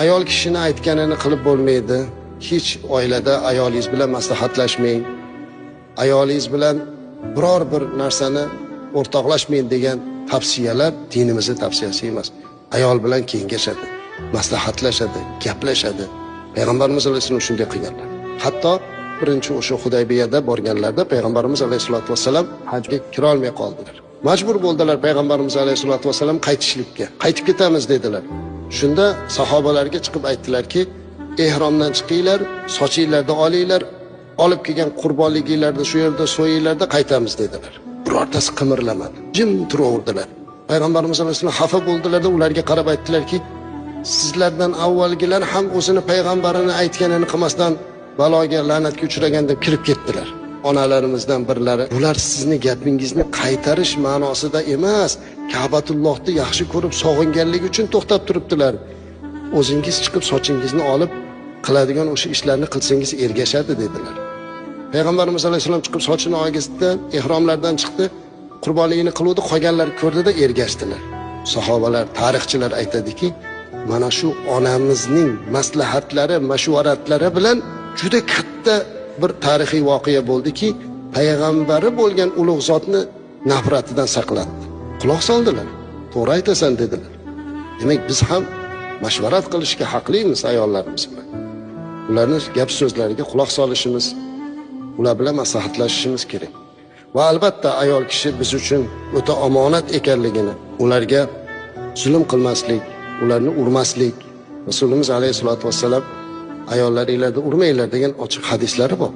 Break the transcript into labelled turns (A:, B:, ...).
A: Ayol kishini aytganini qilib bo'lmaydi. Hech oilada ayolingiz bilan maslahatlashmang, ayolingiz bilan biror bir narsani o'rtoqlashmang degan tavsiyalar dinimizning tavsiyasi emas. Ayol bilan kengashadi, maslahatlashadi, gaplashadi. Payg'ambarimiz alayhissalom shunday qilganlar. Hatto birinchi o'sha Hudaybiyada borganlarida Payg'ambarimiz alayhissalatu vassalam hajga kira olmay qoldilar. Majbur bo'ldilar Payg'ambarimiz alayhissalatu vassalam qaytishlikka. Qaytib ketamiz dedilar. Shunda sahobalarga chiqib aytdilarki, ehromdan chiqinglar, sochinglarni olinglar, olib kelgan qurbonliginglarni shu yerda so'yinglarda qaytamiz dedilar. Birortasi qimirlamadi. Jim turaverdilar. Payg'ambarimiz alayhissalom xafa bo'ldilar-da, ularga qarab aytdilarki, sizlardan avvalgilar ham o'zini payg'ambarini aytganini qilmasdan baloga, la'natga uchragan deb kirib ketdilar. Onalarimizdan birlari, bular sizni gapingizni qaytarish ma'nosida emas, Ka'batullohni yaxshi ko'rib sog'inganligi uchun to'xtab turibdilar. O'zingiz chiqib sochingizni olib qiladigan o'sha ishlarni qilsangiz ergashadi dedilar. Payg'ambarimiz alayhissalom chiqib sochini olgizdi, ehromlardan chiqdi, qurbonligini qiluvdi, qolganlar ko'rdida ergashdilar. Sahobalar, tarixchilar aytadiki, mana shu onamizning maslahatlari, mashvaratlari bilan juda katta bir tarixiy voqea bo'ldiki, payg'ambari bo'lgan ulug' zotni nafratidan saqladi. Quloq soldilar. To'g'ri aytasan dedilar. Demak, biz ham mashvarat qilishga haqlimiz ayollarimiz bilan. Ularning gap so'zlariga quloq solishimiz, ular bilan maslahatlashishimiz kerak. Va albatta ayol kishi biz uchun o'ta omonat ekanligini, ularga zulm qilmaslik, ularni urmaslik. Rasulimiz alayhisolatu vassalam ayollaringlarni urmanglar degan ochiq hadislari bor.